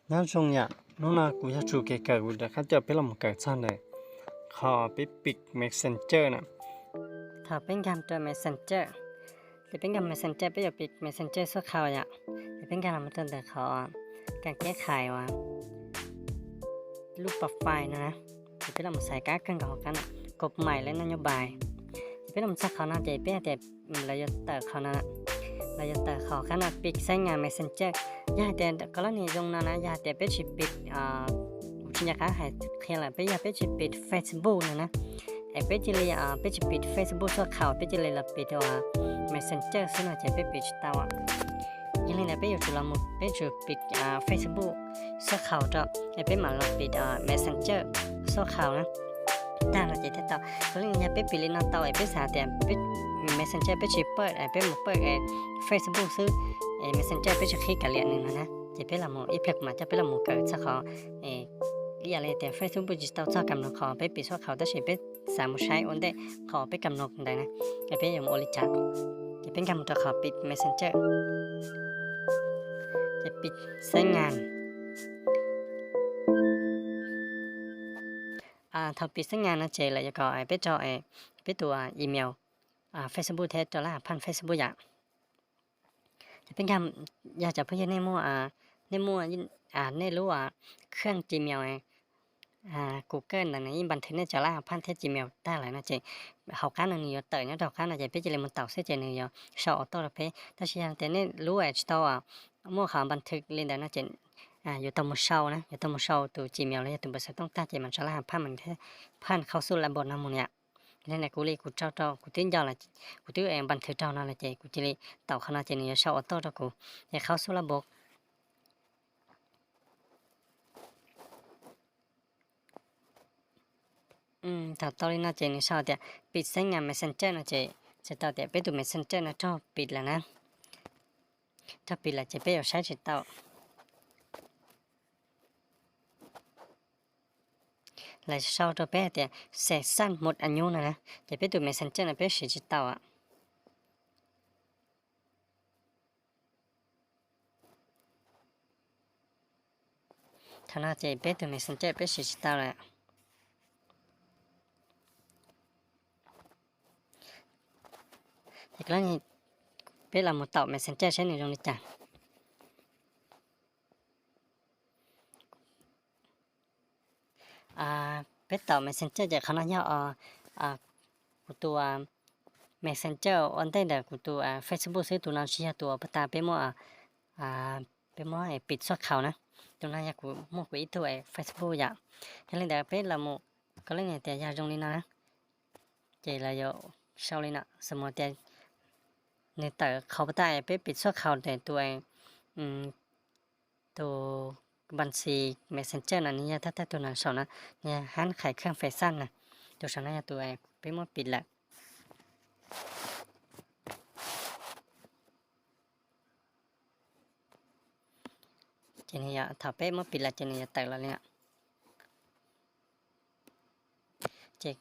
Nyob zoo yom, hnub no kuv yog Tsum Kev Kawm, kuv rov qab coj peb los mus kawm txog ntawm qhov peb piv Messenger na. Thaum peb nkag rau Messenger, ces peb nkag Messenger, peb yuav piv Messenger xub qhaus yom. Ces peb nkag los mus rau ntawm qhov kas keb khais uas lub profile no na, ces peb los mus xaiv kab kawg nkaus hauv qab no, kov maim lawv no nyob npais. Ces peb los mus txog qhov no ces peb hais tias lawv yuav tawm qhov no, lawv yuav tawm qhov qab no piv xeeb ngas Messenger. Yog hais tias koj lab nis zoo no na, yog hais tias peb tsis piv, kuv tsis nco qab hais qhia lawm, peb yog peb tsis piv Facebook no na, es peb cia li, peb tsis piv Facebook xub qhaus, peb cia li los piv Messenger xwb no ces peb piv tsis tau. Yog li ntawd peb yuav tsum los mus, peb tsum piv Facebook xub qhaus rau, es peb mam los piv Messenger xub qhaus na. Tag no ces thiaj tau. Koj lab nis yog peb piv li no tau es peb xav tias Messenger peb tsis pawj, peb mus pawj Facebook xwb, es Messenger peb tsis qhib kav liam nws no na, ces peb los mus ib pliag kuv mam coj peb los mus kawm txog qhov ib yam li tias Facebook tsis tau txog kam no qhov peb piv xub qhaus tab sis peb xav mus saib ua ntej qhov peb kam no ntawd na, es peb yuav mus ua li cas. Ces peb nkag mus rau qhov piv Messenger, ces piv xeeb ngas. Thaum piv xeeb ngas no ces lawv yuav kom peb rau peb tus email Facebook thiab rau lab phaj Facebook yom. Ces peb nkag, yog cov phooj ywg nej muaj, nej muaj, nej lub khaj Gmail, Google ntawd nws yeej npas thwv nej cov lab phaj thiab Gmail tag lawm no ces hauv qab no nws yuav tawm nyob rau hauv qab no ces peb cia li mus taus xwb ces nws yuav sau auto rau peb. Tab sis yog tias nej lub tsis tau muaj qhov npas thwv li ntawd no ces yuav tau mus sau na, yuav tau mus sau tus Gmail los yog tus npawb xov tooj tag ces mam tso lab phaj, phaj qhau xub lab npos no mus yom. Li ntawd kuv li kuv tso rau, kuv twb nco lawm, kuv twb npas thwv rau no lawm ces kuv cia li taus qhov no ces nws yuav sau auto rau kuv, ces qhau xub lab npos. Thaum tau li no ces nws sau tias piv xeeb ngas Messenger no ces txhais tau tias peb tus Messenger no raug piv lawm na. Raug piv lawm ces peb yuav saib tsis tau. Lawv sau rau peb hais tias xes xaj mut a nyub no na, ces peb tus Messenger no peb siv tsis tau. Thaum no ces peb tus Messenger peb siv tsis tau lawm. Ces peb los mus taus Messenger saib nws zoo li cas. Peb taus Messenger ces qhov no yog kuv tus Messenger ua ntej ntawm kuv tus Facebook xwb, tus no tsis yog tus uas puag ta peb muab, peb muab piv xub qhaus na. Tus no yog kuv muaj kuv ib tug Facebook yom. Yog li ntawd peb los mus, koj lab nis tias yog zoo li no na, ces lawv yuav sau li no, xws mus tias nws tawm qhov puag ta peb piv xub qhaus ntawm tus, tus npas xis Messenger no nws yog thawj thawj tus no saum no, nws yog hab khais khaj Fais Xaj na, tus saum no yog tus peb muab piv lawm. Ces nws yuav, thaum peb muab piv lawm ces nws yuav tawm los li no. Ces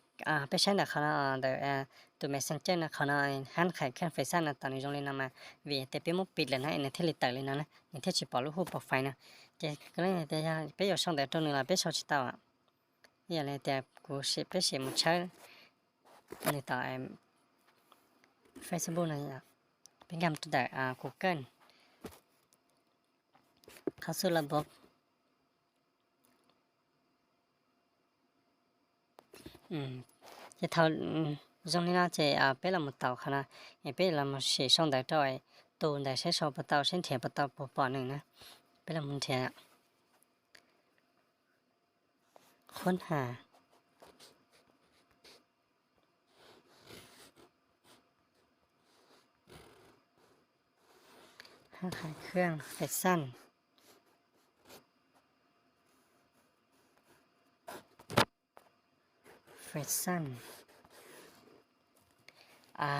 peb saib ntawm qhov no, ntawm tus Messenger no, qhov no hab khais khaj Fais Xaj no, tau nws zoo li no mas vim tias peb muab piv lawm na es nws thiaj li tawm li no na, nws thiaj tsis pom lub hu profile no. Ces yog peb yuav sau ntawv rau nws los peb sau tsis tau. Ib yam li tias kuv, peb sim mus tshawb nws tom Facebook no, peb nkag mus rau ntawm Google, qhov xub lab npos. Ces thaum zoo li no ces peb los mus taus qhov no, es peb los mus sim sau ntawv rau tus ntawd saib sau puas tau, saib nrhiav puas tau, puas pom nws na. Peb los mus nrhiav qhuab has. Hab khais khaj Fais Xaj. Fais Xaj.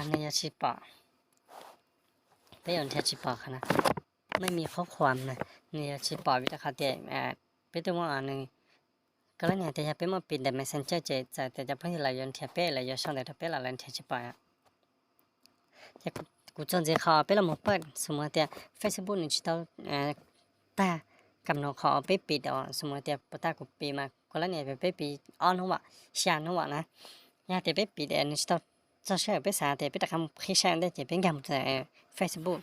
Nws yuav tsis pom. Peb yuav nrhiav tsis pom qhov no. Mej mi qhuab qhuas na, nws yuav tsis pom vim rau qhov tias peb twb muab nws, koj lab nis tias yog peb muab piv ntawm Messenger ces txawm tias cov phooj ywg lawv yuav nrhiav peb, lawv yuav sau ntawv rau peb los lawv nrhiav tsis pom. Ces kuv txuas ntxiv qhov peb los mus pawj, xws mus tias Facebook nws tsis tau tag kam no qhov peb piv os, xws mus tias puas tas kuv piv mas kuv lab ni peb piv ob hnub vam, xya hnub vam na. Yog tias peb piv tias nws tsis tau txog sij hawm peb xav tias peb rov qab mus qhib saib ua ntej ces peb nkag mus Facebook.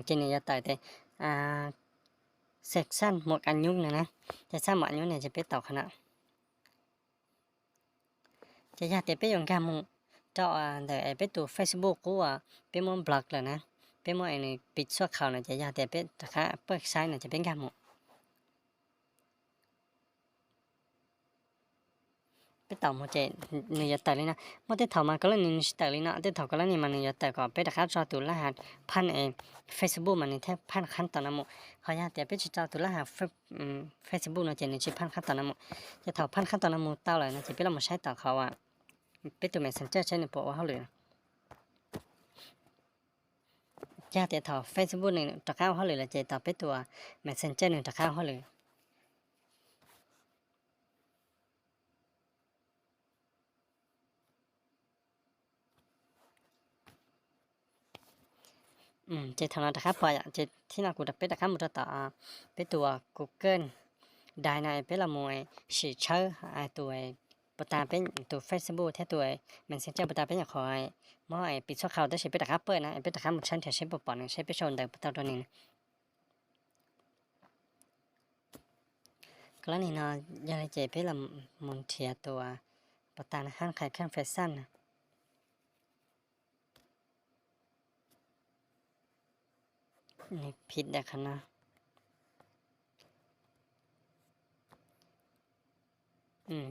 Ces nws yuav tawm tias xaj muam ka nyub no na, ces xaj muam ka nyub no ces peb taus qhov no. Ces yog tias peb yuav nkag mus rau ntawm peb tus Facebook qub uas peb muab block lawm na, peb muab nws piv txhua qhov no ces yog tias peb rov qab pab saib no ces peb nkag mus. Peb taus mus ces nws yuav tawm li no. Muaj tej thaum mas koj lab ni nws tsis tawm li no, tej thaum koj lab ni mas nws yuav tawm kom peb rov qab tso tus lab has phaj Facebook mas nws thiaj phaj qhab tom no mus. Ho yog tias peb tsis tso tus lab has Facebook no ces nws tsis phaj qhab tom no mus. Ces thaum phaj qhab tom no mus tau lawm no ces peb los saib tom qhov uas peb tus Messenger saib nws puas ua hauj lwm. Ces yog tias thaum Facebook nws rov qab ua hauj lwm lawm ces tom peb tus Messenger nws rov qab ua hauj lwm. Ces thaum no rov qab pom yom, ces thib no kuv peb rov qab mus rau tom peb tus Google Drive no peb los mus sim tshawb tus puas tas peb tus Facebook thiab tus Messenger puas tas peb nyuam qhuav muab piv txhua qhov tab sis peb rov qab pawj na, peb rov qab mus tshawb nrhiav seb puas pom nws, seb peb sau ntawv puas tau rau nws. Koj lab ni no, yog li ces peb los mus nrhiav tus puas tas hab qhais khaj fes xaj na. Nws phim daim qhov no.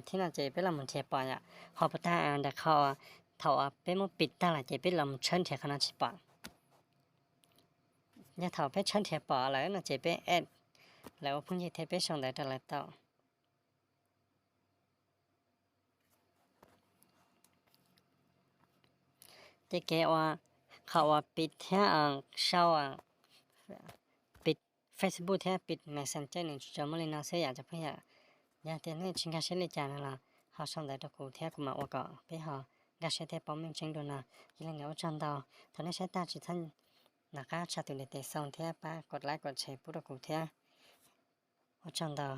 Thib no ces peb los mus nrhiav pom yom, ho puas tas daim qhov thaum peb muab piv tag lawm ces peb los mus tshawb nrhiav qhov no tsis pom. Yog thaum peb tshawb nrhiav pom lawm no ces peb add lawv ua phooj ywg thiab peb sau ntawv rau lawv tau. Ces kev ua, qhov uas piv thiab sau, piv Facebook thiab piv Messenger nws tsuas muaj li no xwb yom cov phooj ywg. Yog tias nej tsis nkag siab li cas no los ho sau ntawv rau kuv thiab kuv mam ua kom peb ho nkag siab thiab paub meej tseeb dua no. Yog li ntawd ua tsaug ntau, thaum nej saib tag tsis txhob nco qab tsa tus ntiv tes xoo thiab pab kom like kom share pub rau kuv thiab. Ua tsaug ntau.